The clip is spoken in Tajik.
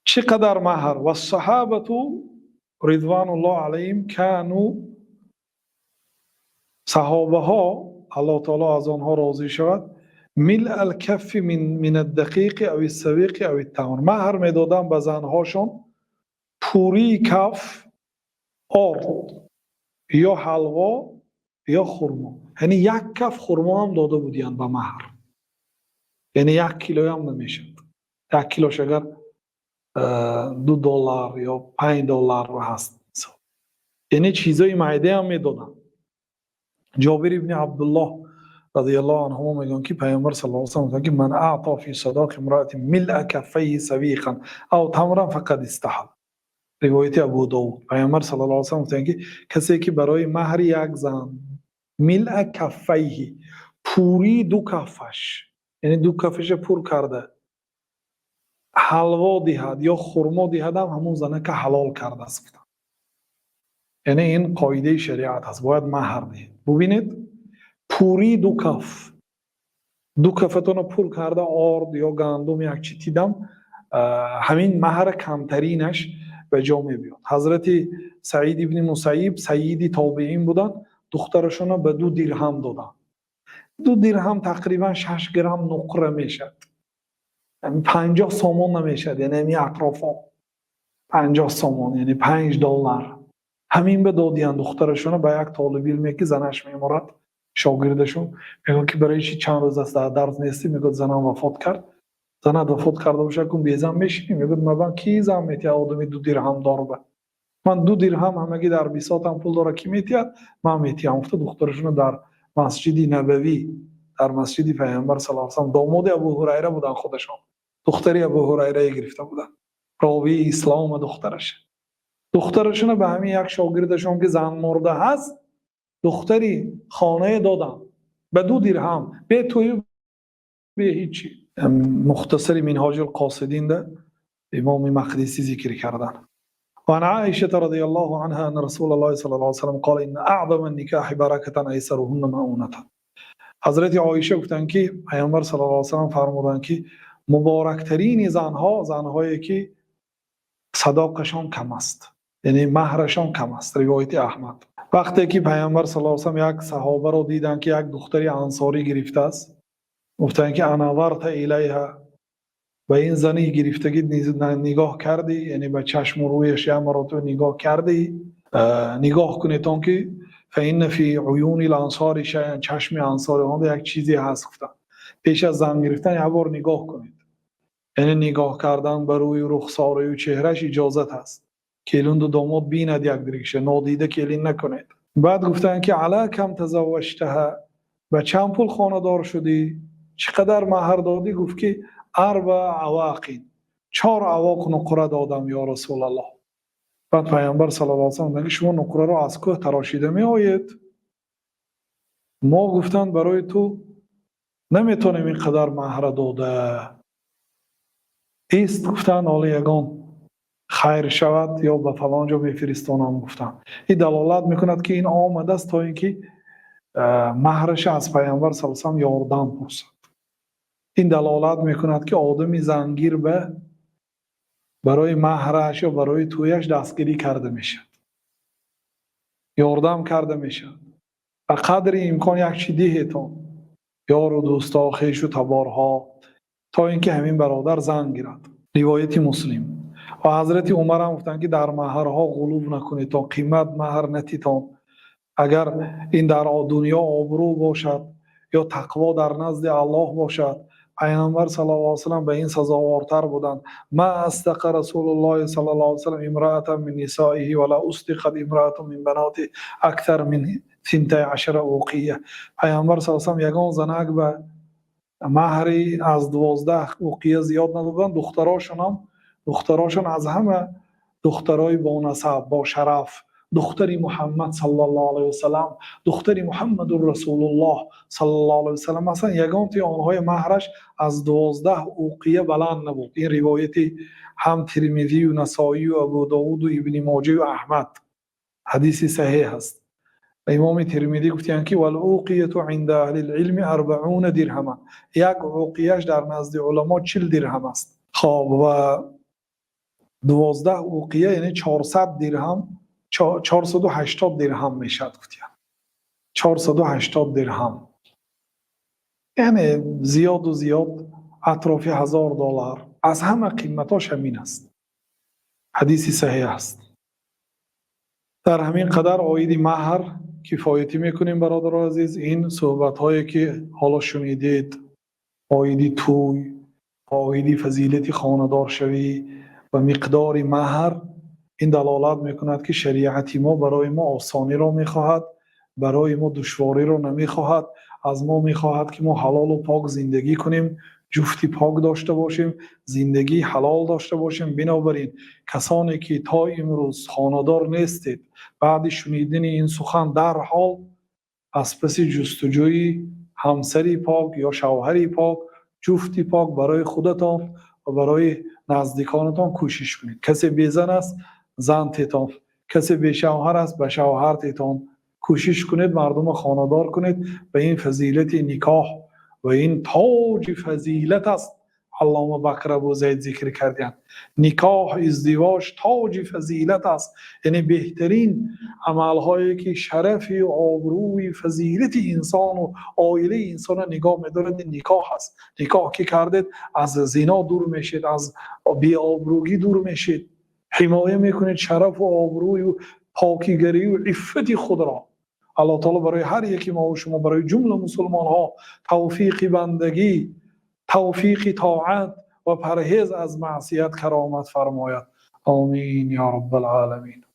Чӣ қадар маҳр? والصحابة رضوان الله عليهم كانوا, саҳобаҳо, Аллоҳ таоло аз онҳо розӣ шавад, ملء الكف من الدقيق أو السويق أو التمر, маҳр медоданд ба занҳошон пурии каф орд ё ҳалво ё хурмо. Яъне як каф хурмо ҳам дода будиянд ба маҳр, яъне як килоям намешавад. Як килош агар 2 доллар ё 5 доллар ҳаст, яъне чизои майдаам медоданд. Ҷобир ибни Абдуллоҳ радиаллоҳу анҳумо мегӯянд, ки Пайғамбар саллаллоҳу алайҳи васаллам гуфтанд, ки من أعطى في صداق امرأة ملء كفيه سويقا أو تمرا فقد استحل. Ривояти Абу Довуд. Пайғамбар саллаллоҳу алайҳи васаллам гуфтанд, ки касе ки барои маҳри як зан ملء كفيه, пурии ду кафаш, яъне ду кафаша пур карда ҳалво диҳад ё хурмо диҳадам, ҳамон занака ҳалол кардааст, гуфтанд. Яъне ин қоидаи шариат аст, бояд маҳр диҳед. Бубинед, пурии ду каф, ду кафатонро пур карда орд ё гандум як чи тидам, ҳамин маҳра камтаринаш ба ҷо мебиёд. Ҳазрати Саид ибни Мусайиб, сайиди тобеин буданд, духтарашонро ба 2 дирҳам доданд. 2 дирҳам тақрибан 6 грамм нуқра мешавад, 50 сомон намешавад, яъне ҳамин атрофо 50 сомон, яъне 5 доллар. Ҳамин ба додиянд духтарашонро ба як толиби илме, ки занаш меморад. Шогирдашон мегӯяд, ки барои чи чанд рӯз аст дар дарс нестӣ? Мегӯяд: «Занам вафот кард». «Занат вафот карда бошад, кун безан мешинӣ?» Мегӯяд: «Мабан ки зан метиҳад одами 2 дирҳам дорба? Ман 2 дирҳам ҳамагӣ дар бисотам пул дора, кӣ метиҳад? Ман метиҳам», гуфта, духтарашонро дар Масҷиди Набавӣ, дар масҷиди Пайғамбар саллаллоҳу алайҳи васаллам, домоди Абу Ҳурайра буданд худашон, духтари Абу Ҳурайрае гирифта буданд, ровии ислома, духтараш, духтарашонро ба ҳамин як шогирдашон, ки зан мурда ҳаст, духтари хонае доданд ба 2 дирҳам, бе тӯю бе ҳичи. Мухтасари Минҳоҷул Қосидинда Имоми Мақдисӣ зикр карданд. وعن عائشة رضي الله عنها أن رسول الله صلى الله عليه وسلم قال: إن أعظم النكاح بركة أيسرهن مؤونة. Ҳазрати Оиша гуфтанд, ки Пайғамбар саллаллоҳу алайҳи васаллам фармуданд, ки муборактарини занҳо занҳое ки садоқашон кам аст, яъне маҳрашон кам аст. Ривояти Аҳмад. Вақте ки Пайғамбар саллаллоҳу алайҳи васаллам як саҳобаро диданд, ки як духтари ансорӣ гирифтааст, гуфтанд, ки أنظرت إليها, ба ин зани гирифтагӣ нигоҳ кардӣ? Яъне ба чашму рӯяш як маротиба нигоҳ кардӣ? Нигоҳ кунед, он ки فإن في عيون الأنصار شيئا, чашми ансориҳонда як чизе ҳаст, гуфтанд. Пеш аз зан гирифтан як бор нигоҳ кунед. Яъне нигоҳ кардан ба рӯю рухсораю чеҳраш иҷозат аст, келинду домод бинад якдигарша, нодида келин накунед. Баъд гуфтанд, ки على كم تزوجتها, ба чанд пул хонадор шудӣ, чӣ қадар маҳр додӣ? Гуфт, ки أربع أواق, 4 авоқ нуқра додам, ё Расулаллоҳ. Баъд Пайғамбар саллаллоҳу алайҳи васаллам гуфтанд: «Шумо нуқраро аз кӯҳ тарошида меоед, мо, гуфтанд, барои ту наметавонем ин қадар маҳра дода ист». Гуфтанд: «Ҳоло ягон хайр шавад ё ба фалон ҷо мефиристонам», гуфтанд. Ин далолат мекунад, ки ин омадааст, то ин ки маҳраша аз Пайғамбар саллаллоҳу алайҳи васаллам ёрдам пурсад. Ин далолат мекунад, ки одами зангир ба барои маҳраш ё барои тӯяш дастгирӣ карда мешавад, ёрдам карда мешавад. Ба қадри имкон як чи диҳетон, ёру дӯстҳо, хешу таборҳо, то ин ки ҳамин бародар зан гирад. Ривояти Муслим. Ва ҳазрати Умарам гуфтанд, ки дар маҳрҳо ғулув накунедтон, қимат маҳр натитон. Агар ин дар дунё обрӯ бошад ё тақво дар назди Аллоҳ бошад, Пайғамбар саллаллоҳу алайҳи васаллам ба ин сазовортар буданд. ما أصدق رسول الله صلى الله عليه وسلم امرأة من نسائه ولا أصدقت امرأة من بناته أكثر من 12 أوقية. Пайғамбар саллаллоҳу алайҳи васаллам ягон занак ба маҳри аз 12 уқия зиёд надоданд. Духтарошонам, духтарошон аз ҳама духтарои бонасаб, бошараф, духтари Муҳаммад саллаллоҳу алайҳи васаллам, духтари Муҳаммадур Расулуллоҳ саллаллоҳу алайҳи васаллам ҳастанд, ягонтои онҳои маҳраш аз 12 уқия баланд набуд. Ин ривояти ҳам Тирмизию Насоию Абу Довуду Ибни Моҷаю Аҳмад, ҳадиси саҳеҳ аст. Имоми Тирмидӣ гуфтиянд, ки والأوقية عند أهل العلم 40 درهما, як уқияш дар назди уламо 40 дирҳам аст. Хоб, ва 12 уқия, яъне 400 дирҳам, 480 дирҳам мешавад, гуфтия, 480 дирҳам, яъне зиёду зиёд атрофи 1000 доллар. Аз ҳама қиматош ҳамин аст. Ҳадиси саҳеҳ аст. Дар ҳамин қадар оиди маҳр кифоятӣ мекунем. Бародаро азиз, ин суҳбатҳое ки ҳоло шунидед оиди тӯй, оиди фазилати хонадоршавӣ ва миқдори маҳр, ин далолат мекунад, ки шариати мо барои мо осониро мехоҳад, барои мо душвориро намехоҳад. Аз мо мехоҳад, ки мо ҳалолу пок зиндагӣ кунем, ҷуфти пок дошта бошем, зиндагии ҳалол дошта бошем. Бинобар ин, касоне ки то имрӯз хонадор нестед, баъди шунидани ин сухан дарҳол аз паси ҷустуҷӯи ҳамсари пок ё шавҳари пок, ҷуфти пок барои худатон ва барои наздиконатон кӯшиш кунед. Касе безан аст, зан тетон, касе бешавҳар аст, ба шавҳар тетон. Кӯшиш кунед, мардумро хонадор кунед. Ба ин фазилати никоҳ ва ин тоҷи фазилат аст. Аллома Бакр Абу Зайд зикр карданд: никоҳ, издивоҷ тоҷи фазилат аст, яъне беҳтарин амалҳое ки шарафи, обрӯи, фазилати инсону оилаи инсонро нигоҳ медорад, ин никоҳ аст. Никоҳ ки кардед, аз зино дур мешед, аз беобрӯгӣ дур мешед, ҳимоя мекунед шарафу обрӯю покигарию иффати худро. Аллоҳ таоло барои ҳар яки мову шумо, барои ҷумла мусулмонҳо тавфиқи бандагӣ, тавфиқи тоат ва парҳез аз маъсият каромат фармояд. Омин ё раббал оламин.